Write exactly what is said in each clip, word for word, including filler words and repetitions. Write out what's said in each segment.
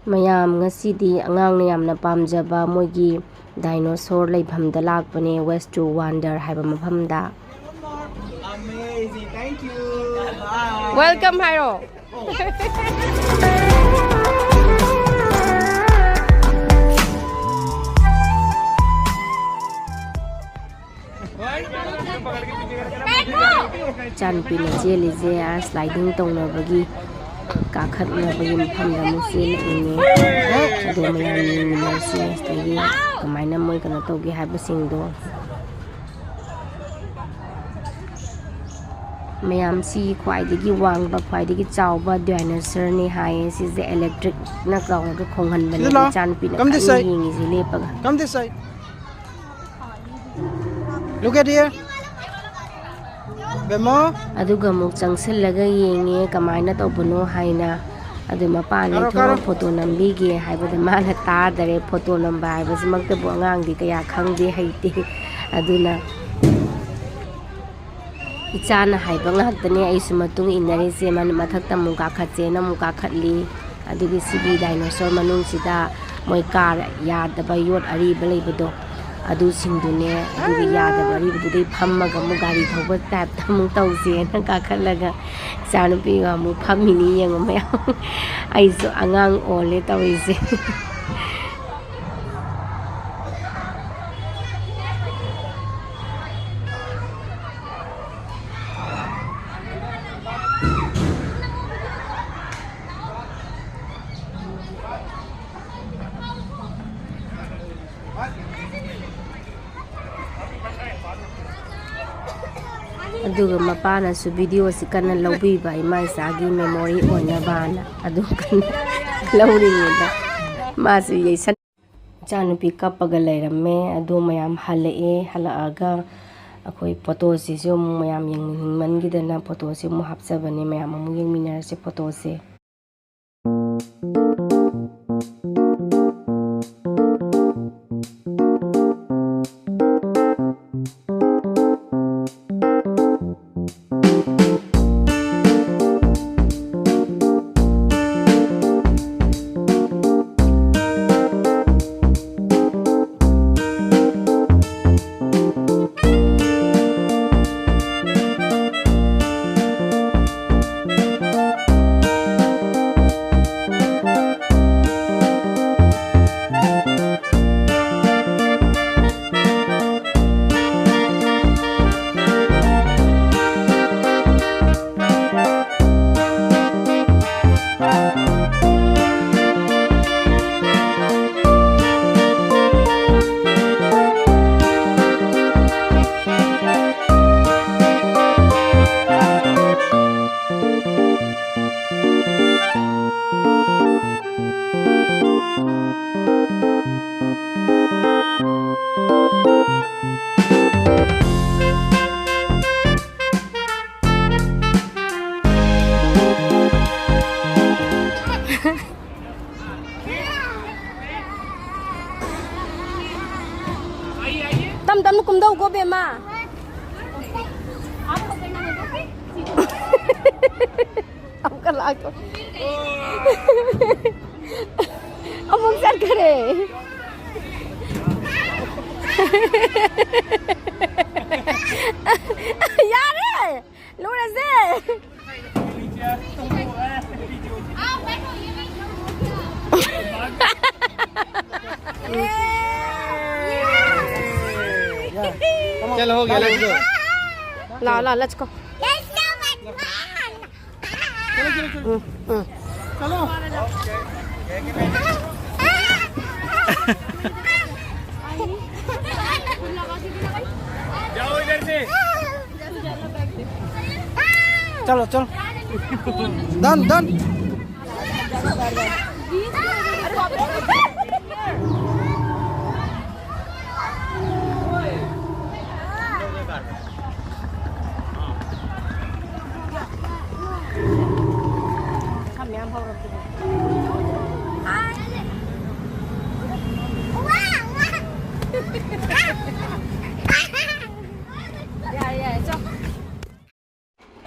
ꯃꯌꯥꯝ, ꯉꯁꯤꯗꯤ ꯑꯉꯥꯡꯅ ꯌꯥꯝꯅ ꯄꯥꯝꯖꯕ ꯃꯣꯏꯒꯤ dinosaur ꯂꯩꯐꯝꯗ ꯂꯥꯛꯄꯅꯦ, West to Wonder ꯍꯥꯏꯕ ꯃꯐꯝꯗ꯫ Amazing, thank you. Bye. Welcome ꯍꯥꯏꯔꯣ꯫ ꯏꯆꯥꯅꯨꯄꯤꯅ ꯆꯦꯜꯂꯤꯁꯦ ꯑꯥ sliding ꯇꯧꯅꯕꯒꯤ, ꯀꯥꯈꯠꯅꯕꯒꯤ ꯃꯐꯝꯗ ꯑꯃꯨꯛ ꯆꯦꯜꯂꯛꯏꯅꯦ꯫ ꯑꯗꯣ ꯃꯌꯥꯝ ꯌꯦꯡꯃꯤꯟꯅꯔꯁꯤ ꯑꯁꯤꯗꯒꯤ ꯀꯃꯥꯏꯅ ꯃꯣꯏ ꯀꯩꯅꯣ ꯇꯧꯒꯦ ꯍꯥꯏꯕꯁꯤꯡꯗꯣ꯫ ꯃꯌꯥꯝ, ꯁꯤ ꯈ꯭ꯋꯥꯏꯗꯒꯤ ꯋꯥꯡꯕ, ꯈ꯭ꯋꯥꯏꯗꯒꯤ ꯆꯥꯎꯕ dinosaurꯅꯤ ꯍꯥꯏꯌꯦ꯫ ꯁꯤꯁꯦ electricꯅ ꯇꯧꯔꯒ ꯈꯣꯡꯍꯟꯕꯅꯦ꯫ ꯁꯤꯗ ꯂꯥꯛꯑꯣ꯫ ꯏꯆꯥꯅꯨꯄꯤꯅ Come this ꯀꯟꯅ side. ꯌꯦꯡꯉꯤꯁꯦ ꯂꯦꯞꯄꯒ꯫ Come this side. Look at here. ꯕꯦꯝꯃꯣ꯫ ꯑꯗꯨꯒ ꯑꯃꯨꯛ ꯆꯪꯁꯤꯜꯂꯒ ꯌꯦꯡꯉꯦ ꯀꯃꯥꯏꯅ ꯇꯧꯕꯅꯣ ꯍꯥꯏꯅ꯫ ꯑꯗꯨ ꯃꯄꯥꯅ ꯀꯥꯔꯣ, ꯊꯣꯛꯑ ꯀꯥꯔꯣ꯫ Photo ꯅꯝꯕꯤꯒꯦ ꯍꯥꯏꯕꯗ ꯃꯥꯅ ꯇꯥꯗꯔꯦ꯫ Photo ꯅꯝꯕ ꯍꯥꯏꯕꯁꯤꯃꯛꯇꯕꯨ ꯑꯉꯥꯡꯗꯤ ꯀꯌꯥ ꯈꯪꯗꯦ, ꯍꯩꯇꯦ꯫ ꯑꯗꯨꯅ ꯏꯆꯥꯅ ꯍꯥꯏꯕ ꯉꯥꯛꯇꯅꯦ ꯑꯩꯁꯨ ꯃꯇꯨꯡ ꯏꯟꯅꯔꯤꯁꯦ꯫ ꯃꯟ-, ꯃꯊꯛꯇ ꯑꯃꯨꯛ ꯀꯥꯈꯠꯁꯦꯅ ꯑꯃꯨꯛ ꯀꯥꯈꯠꯂꯤ꯫ ꯑꯗꯨꯒꯤ ꯁꯤꯒꯤ dinosaur ꯃꯅꯨꯡꯁꯤꯗ ꯃꯣꯏ car, ꯌꯥꯗꯕ ꯌꯣꯠ ꯑꯔꯤꯕ ꯂꯩꯕꯗꯣ, ꯑꯗꯨꯁꯤꯡꯗꯨꯅꯦ꯫ ꯑꯗꯨꯒꯤ ꯌꯥꯗꯕ ꯑꯔꯤꯕꯗꯨꯗꯩ ꯐꯝꯃꯒ ꯑꯃꯨꯛ ꯒꯥꯔꯤ ꯊꯧꯕ typeꯇ ꯑꯃꯨꯛ ꯇꯧꯁꯦꯅ ꯀꯥꯈꯠꯂꯒ ꯏꯆꯥꯅꯨꯄꯤꯒ ꯑꯃꯨꯛ ꯐꯝꯃꯤꯅꯤ꯫ ꯌꯦꯡꯉꯣ ꯃꯌꯥꯝ, ꯑꯩꯁꯨ ꯑꯉꯥꯡ ꯑꯣꯜꯂꯦ ꯇꯧꯔꯤꯁꯦ꯫ ꯑꯗꯨꯒ ꯃꯄꯥꯅꯁꯨ videoꯁꯤ ꯀꯟꯅ ꯂꯧꯕꯤꯕ, ꯏꯃꯥ ꯏꯆꯥꯒꯤ memory ꯑꯣꯏꯅꯕꯅ꯫ ꯑꯗꯨ ꯀꯟꯅ ꯂꯧꯔꯤꯉꯩꯗ ꯃꯥꯁꯨ ꯌꯩꯁꯟ-, ꯏꯆꯥꯅꯨꯄꯤ ꯀꯞꯄꯒ ꯂꯩꯔꯝꯃꯦ꯫ ꯑꯗꯨ ꯃꯌꯥꯝ ꯍꯜꯂꯛꯑꯦ꯫ ꯍꯜꯂꯛꯑꯒ ꯑꯩꯈꯣꯏ photoꯁꯤꯁꯨ ꯑꯃꯨꯛ ꯃꯌꯥꯝ ꯌꯦꯡꯅꯤꯡꯃꯟꯈꯤꯗꯅ photoꯁꯤ ꯑꯃꯨꯛ ꯍꯥꯞꯆꯕꯅꯦ꯫ ꯃꯌꯥꯝ ꯑꯃꯨꯛ ꯌꯦꯡꯃꯤꯟꯅꯔꯁꯦ photoꯁꯦ꯫ ꯇꯞ ꯇꯞꯅ ꯀꯨꯝꯗꯧꯀꯣ, ꯕꯦꯝꯃ꯫ ꯑꯃꯨꯛꯀ ꯂꯥꯛꯇꯣ꯫ ꯑꯃꯨꯛ ꯆꯠꯈ꯭ꯔꯦ꯫ ꯌꯥꯔꯦ! ꯂꯣꯏꯔꯁꯦ! चलो, हो गया, let's go। La, La, let's go। चलो, चलो, चलो। हम्म, हम्म। चलो। जाओ इधर से। चलो, चलो। Done, done।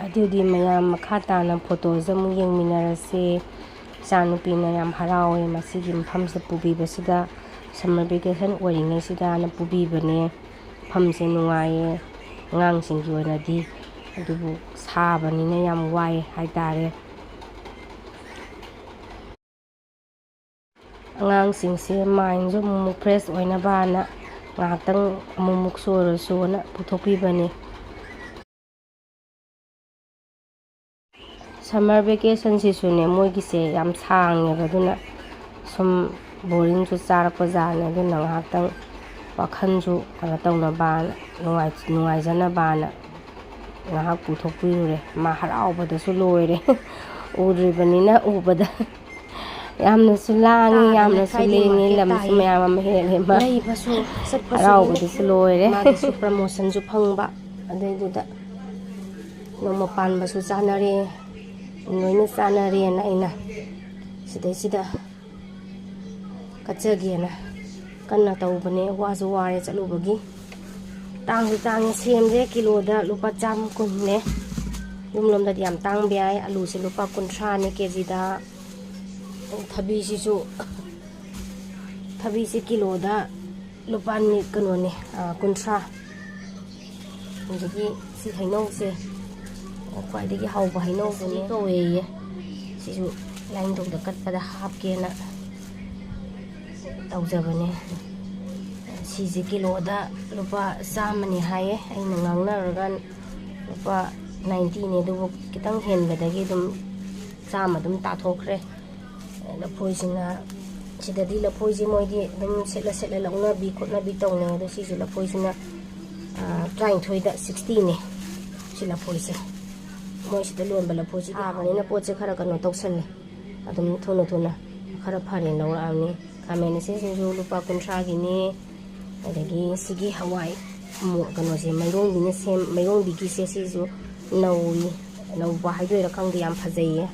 ꯑꯗꯨꯗꯤ ꯃꯌꯥꯝ ꯃꯈꯥ ꯇꯥꯅ photoꯁꯦ ꯑꯃꯨꯛ ꯌꯦꯡꯃꯤꯟꯅꯔꯁꯤ꯫ ꯏꯆꯥꯅꯨꯄꯤꯅ ꯌꯥꯝ ꯍꯔꯥꯎꯋꯦ ꯃꯁꯤꯒꯤ ꯃꯐꯝꯁꯤꯗ ꯄꯨꯕꯤꯕꯁꯤꯗ, summer vacation ꯑꯣꯏꯔꯤꯉꯩꯁꯤꯗꯅ ꯄꯨꯕꯤꯕꯅꯦ꯫ ꯃꯐꯝꯁꯦ ꯅꯨꯡꯉꯥꯏꯌꯦ ꯑꯉꯥꯡꯁꯤꯡꯒꯤ ꯑꯣꯏꯅꯗꯤ, ꯑꯗꯨꯕꯨ ꯁꯥꯕꯅꯤꯅ ꯌꯥꯝ ꯋꯥꯏ ꯍꯥꯏꯇꯥꯔꯦ꯫ ꯑꯉꯥꯡꯁꯤꯡꯁꯦ mindꯁꯨ ꯑꯃꯨꯛꯃꯨꯛ fresh ꯑꯣꯏꯅꯕꯅ ꯉꯥꯏꯍꯥꯛꯇꯪ ꯑꯃꯨꯛꯃꯨꯛꯁꯨ ꯑꯣꯏꯔꯁꯨꯅ ꯄꯨꯊꯣꯛꯄꯤꯕꯅꯤ꯫ Summer vacationꯁꯤꯁꯨꯅꯦ ꯃꯣꯏꯒꯤꯁꯦ ꯌꯥꯝ ꯁꯥꯡꯉꯦꯕ, ꯑꯗꯨꯅ ꯁꯨꯝ boringꯁꯨ ꯆꯥꯔꯛꯄ ꯖꯥꯠꯅꯦ꯫ ꯑꯗꯨꯅ ꯉꯥꯏꯍꯥꯛꯇꯪ ꯋꯥꯈꯜꯁꯨ ꯀꯩꯅꯣ ꯇꯧꯅꯕꯅ, ꯅꯨꯡꯉꯥꯏ-, ꯅꯨꯡꯉꯥꯏꯖꯅꯕꯅ ꯉꯥꯏꯍꯥꯛ ꯄꯨꯊꯣꯛꯄꯤꯔꯨꯔꯦ꯫ ꯃꯥ ꯍꯔꯥꯎꯕꯗꯁꯨ ꯂꯣꯏꯔꯦ꯫ ꯎꯗ꯭ꯔꯤꯕꯅꯤꯅ ꯎꯕꯗ ꯌꯥꯝꯅꯁꯨ ꯂꯥꯡꯉꯤ, ꯇꯥꯗꯅ ꯌꯥꯝꯅꯁꯨ ꯈꯥꯏꯗꯤ ꯂꯦꯡꯉꯤ, ꯃꯥꯔꯀꯦꯠ ꯂꯝꯁꯨ ꯇꯥꯏꯌꯦ꯫ ꯃꯌꯥꯝ ꯑꯃ ꯍꯦꯜꯂꯦ ꯃꯥ꯫ ꯂꯩꯕꯁꯨ ꯆꯠꯄꯁꯨ ꯍꯔꯥꯎꯕꯗꯨꯁꯨ ꯂꯣꯏꯔꯦ꯫ ꯃꯥꯒꯤꯁꯨ ꯄ꯭ꯔꯃꯣꯁꯟꯁꯨ ꯐꯪꯕ꯫ ꯑꯗꯨꯏꯗꯨꯗ ꯅꯣꯡꯃ ꯄꯥꯟꯕꯁꯨ ꯆꯥꯅꯔꯦ, ꯂꯣꯏꯅ ꯆꯥꯅꯔꯦꯅ ꯑꯩꯅ ꯁꯤꯗꯩꯁꯤꯗ ꯀꯠꯆꯒꯦꯅ ꯀꯟꯅ ꯇꯧꯕꯅꯦ꯫ ꯋꯥꯁꯨ ꯋꯥꯔꯦ ꯆꯠꯂꯨꯕꯒꯤ꯫ ꯇꯥꯡꯁꯨ ꯇꯥꯡꯉꯦ꯫ ꯁꯦꯝꯁꯦ ꯀꯤꯂꯣꯗ ꯂꯨꯄꯥ ꯆꯥꯝꯃ ꯀꯨꯟꯅꯦ꯫ ꯌꯨꯝꯂꯣꯝꯗꯗꯤ ꯌꯥꯝ ꯇꯥꯡꯕ ꯌꯥꯏ꯫ ꯑꯂꯨꯁꯦ ꯂꯨꯄꯥ ꯀꯨꯟꯊ꯭ꯔꯥꯅꯦ ꯀꯦꯖꯤꯗ꯫ ꯊꯕꯤꯁꯤꯁꯨ, ꯊꯕꯤꯁꯦ ꯀꯤꯂꯣꯗ ꯂꯨꯄꯥ ꯅꯤ-, ꯀꯩꯅꯣꯅꯦ, ꯑꯥ, ꯀꯨꯟꯊ꯭ꯔꯥ꯫ ꯑꯗꯒꯤ ꯁꯤ ꯍꯩꯅꯧꯁꯦ, ꯈ꯭ꯋꯥꯏꯗꯒꯤ ꯍꯥꯎꯕ ꯍꯩꯅꯧꯗꯨꯅꯦ ꯀꯧꯋꯦꯌꯦ꯫ ꯁꯤꯁꯨ ꯂꯥꯏꯅꯤꯡꯊꯧꯗ ꯀꯠꯄꯗ ꯍꯥꯞꯀꯦꯅ ꯇꯧꯖꯕꯅꯦ꯫ ꯁꯤꯁꯦ ꯀꯤꯂꯣꯗ ꯂꯨꯄꯥ ꯆꯥꯝꯃꯅꯤ ꯍꯥꯏꯌꯦ꯫ ꯑꯩꯅ ꯉꯥꯡꯅꯔꯒ ꯂꯨꯄꯥ ꯅꯥꯏꯟꯇꯤꯅꯦ, ꯑꯗꯨꯕꯨ ꯈꯤꯇꯪ ꯍꯦꯟꯕꯗꯒꯤ ꯑꯗꯨꯝ ꯆꯥꯝꯃ ꯑꯗꯨꯝ ꯇꯥꯊꯣꯛꯈ꯭ꯔꯦ꯫ ꯂꯐꯣꯏꯁꯤꯅ, ꯁꯤꯗꯗꯤ ꯂꯐꯣꯏꯁꯦ ꯃꯣꯏꯗꯤ ꯑꯗꯨꯝ ꯁꯤꯠꯂ ꯁꯤꯠꯂ ꯂꯧꯅꯕꯤ ꯈꯣꯠꯅꯕꯤ ꯇꯧꯅꯩ꯫ ꯑꯗꯣ ꯁꯤꯁꯨ ꯂꯐꯣꯏꯁꯤꯅ, ꯑꯥ, ꯇꯔꯥꯅꯤꯊꯣꯏꯗ ꯁꯤꯛꯁꯇꯤꯅꯦ꯫ ꯁꯤ ꯂꯐꯣꯏꯁꯦ, ꯃꯣꯏ ꯁꯤꯗ ꯂꯣꯟꯕ ꯂꯐꯣꯏꯁꯤꯗꯤ ꯊꯥꯕꯅꯤꯅ ꯄꯣꯠꯁꯦ ꯈꯔ ꯀꯩꯅꯣ ꯇꯧꯁꯜꯂꯦ꯫ ꯑꯗꯨꯝ ꯊꯨꯅ ꯊꯨꯅ ꯈꯔ ꯐꯔꯦꯅ ꯂꯧꯔꯛꯑꯕꯅꯤ꯫ ꯈꯥꯃꯦꯟ ꯑꯁꯤꯟꯁꯤꯁꯨ ꯂꯨꯄꯥ ꯀꯨꯟꯊ꯭ꯔꯥꯒꯤꯅꯤ꯫ ꯑꯗꯒꯤ ꯁꯤꯒꯤ ꯍꯋꯥꯏ ꯃꯣ-, ꯀꯩꯅꯣꯁꯦ, ꯃꯩꯔꯣꯡꯕꯤꯅ ꯁꯦꯝ-, ꯃꯩꯔꯣꯡꯕꯤꯒꯤꯁꯦ, ꯁꯤꯁꯨ ꯅꯧꯔꯤ, ꯅꯧꯕ ꯍꯥꯏꯗꯣꯏꯔꯥ ꯈꯪꯗꯦ, ꯌꯥꯝ ꯐꯖꯩꯌꯦ꯫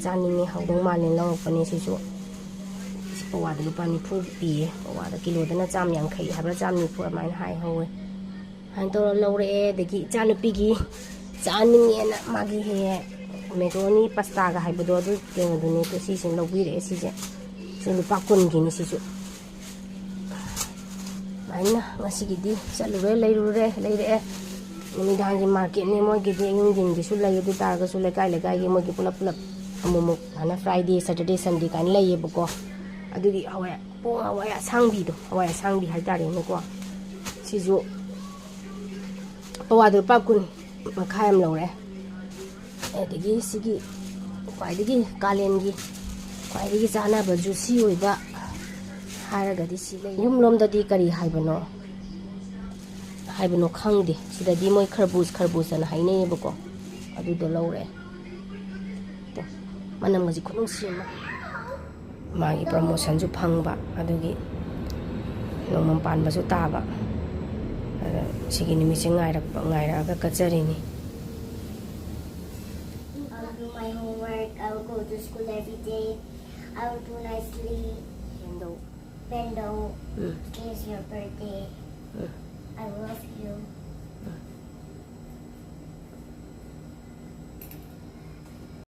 ꯆꯥꯅꯤꯡꯉꯦ, ꯍꯥꯎꯗꯧ ꯃꯥꯜꯂꯦ ꯂꯧꯔꯛꯄꯅꯦ꯫ ꯁꯤꯁꯨ ꯁꯤ ꯄꯋꯥꯗ ꯂꯨꯄꯥ ꯅꯤꯐꯨ ꯄꯤꯌꯦ꯫ ꯄꯋꯥꯗ, ꯀꯤꯂꯣꯗꯅ ꯆꯥꯝ ꯌꯥꯡꯈꯩ ꯍꯥꯏꯕ꯭ꯔꯥ, ꯆꯥꯝ ꯅꯤꯐꯨ ꯑꯗꯨꯃꯥꯏꯅ ꯍꯥꯏꯍꯧꯋꯦ꯫ ꯑꯗꯨꯃꯥꯏꯅ ꯇꯧꯔ ꯂꯧꯔꯛꯑꯦ꯫ ꯑꯗꯒꯤ ꯏꯆꯥꯅꯨꯄꯤꯒꯤ ꯆꯥꯅꯤꯡꯉꯦꯅ ꯃꯥꯒꯤ ꯍꯦꯛ ꯃꯦꯀ꯭ꯔꯣꯅꯤ ꯄꯥꯁꯇꯥꯒ ꯍꯥꯏꯕꯗꯣ, ꯑꯗꯨ ꯀꯩꯅꯣꯗꯨꯅꯦ꯫ ꯑꯗꯣ ꯁꯤꯁꯤꯡ ꯂꯧꯕꯤꯔꯛꯑꯦ꯫ ꯁꯤꯁꯦ, ꯁꯤ ꯂꯨꯄꯥ ꯀꯨꯟꯒꯤꯅꯤ ꯁꯤꯁꯨ꯫ ꯑꯗꯨꯃꯥꯏꯅ ꯉꯁꯤꯒꯤꯗꯤ ꯆꯠꯂꯨꯔꯦ, ꯂꯩꯔꯨꯔꯦ, ꯂꯩꯔꯛꯑꯦ꯫ ꯅꯨꯃꯤꯗꯥꯡꯒꯤ ꯃꯥꯔꯀꯦꯠꯅꯤ ꯃꯣꯏꯒꯤꯗꯤ, ꯑꯌꯨꯛ ꯅꯨꯡꯊꯤꯟꯒꯤꯁꯨ ꯂꯩ꯫ ꯑꯗꯨ ꯇꯥꯔꯒꯁꯨ ꯂꯩꯀꯥꯏ ꯂꯩꯀꯥꯏꯒꯤ ꯃꯣꯏꯒꯤ ꯄꯨꯂꯞ ꯄꯨꯂꯞ ꯑꯃꯨꯛꯃꯨꯛ ꯍꯥꯏꯅ Friday, Saturday, Sunday ꯀꯥꯏꯅ ꯂꯩꯌꯦꯕꯀꯣ꯫ ꯑꯗꯨꯒꯤ ꯍꯋꯥꯏ, ꯄꯣꯡ ꯍꯋꯥꯏ ꯑꯁꯥꯡꯕꯤꯗꯣ, ꯍꯋꯥꯏ ꯑꯁꯥꯡꯕꯤ ꯍꯥꯏꯇꯥꯔꯦꯅꯦꯀꯣ꯫ ꯁꯤꯁꯨ ꯄꯋꯥꯗ ꯂꯨꯄꯥ ꯀꯨꯟ, ꯃꯈꯥꯏ ꯑꯃ ꯂꯧꯔꯦ꯫ ꯑꯗꯒꯤ ꯁꯤꯒꯤ ꯈ꯭ꯋꯥꯏꯗꯒꯤ ꯀꯥꯂꯦꯟꯒꯤ ꯈ꯭ꯋꯥꯏꯗꯒꯤ ꯆꯥꯅꯕ juicy ꯑꯣꯏꯕ ꯍꯥꯏꯔꯒꯗꯤ ꯁꯤ ꯂꯩ꯫ ꯌꯨꯝꯂꯣꯝꯗꯗꯤ ꯀꯔꯤ ꯍꯥꯏꯕꯅꯣ, ꯍꯥꯏꯕꯅꯣ ꯈꯪꯗꯦ꯫ ꯁꯤꯗꯗꯤ ꯃꯣꯏ ꯈꯔꯕꯨꯖ, ꯈꯔꯕꯨꯖ ꯑꯅ ꯍꯥꯏꯅꯩꯌꯦꯕꯀꯣ꯫ ꯑꯗꯨꯗꯣ ꯂꯧꯔꯦ꯫ ꯃꯅꯝꯒꯁꯦ ꯈꯨꯅꯨꯡꯁꯤ ꯑꯃ꯫ ꯃꯥꯒꯤ ꯄ꯭ꯔꯃꯣꯁꯟꯁꯨ ꯐꯪꯕ, ꯑꯗꯨꯒꯤ ꯅꯣꯡꯃ ꯄꯥꯟꯕꯁꯨ ꯇꯥꯕ꯫ ꯑꯗ ꯁꯤꯒꯤ ꯅꯨꯃꯤꯠꯁꯦ ꯉꯥꯏꯔꯛꯄ, ꯉꯥꯏꯔꯛꯑꯒ ꯀꯠꯆꯔꯤꯅꯤ꯫ I'll do my homework. I'll go to school every day. I'll do nicely. Bendo. Bendo, Mm. Today is your birthday. Mm. I love you.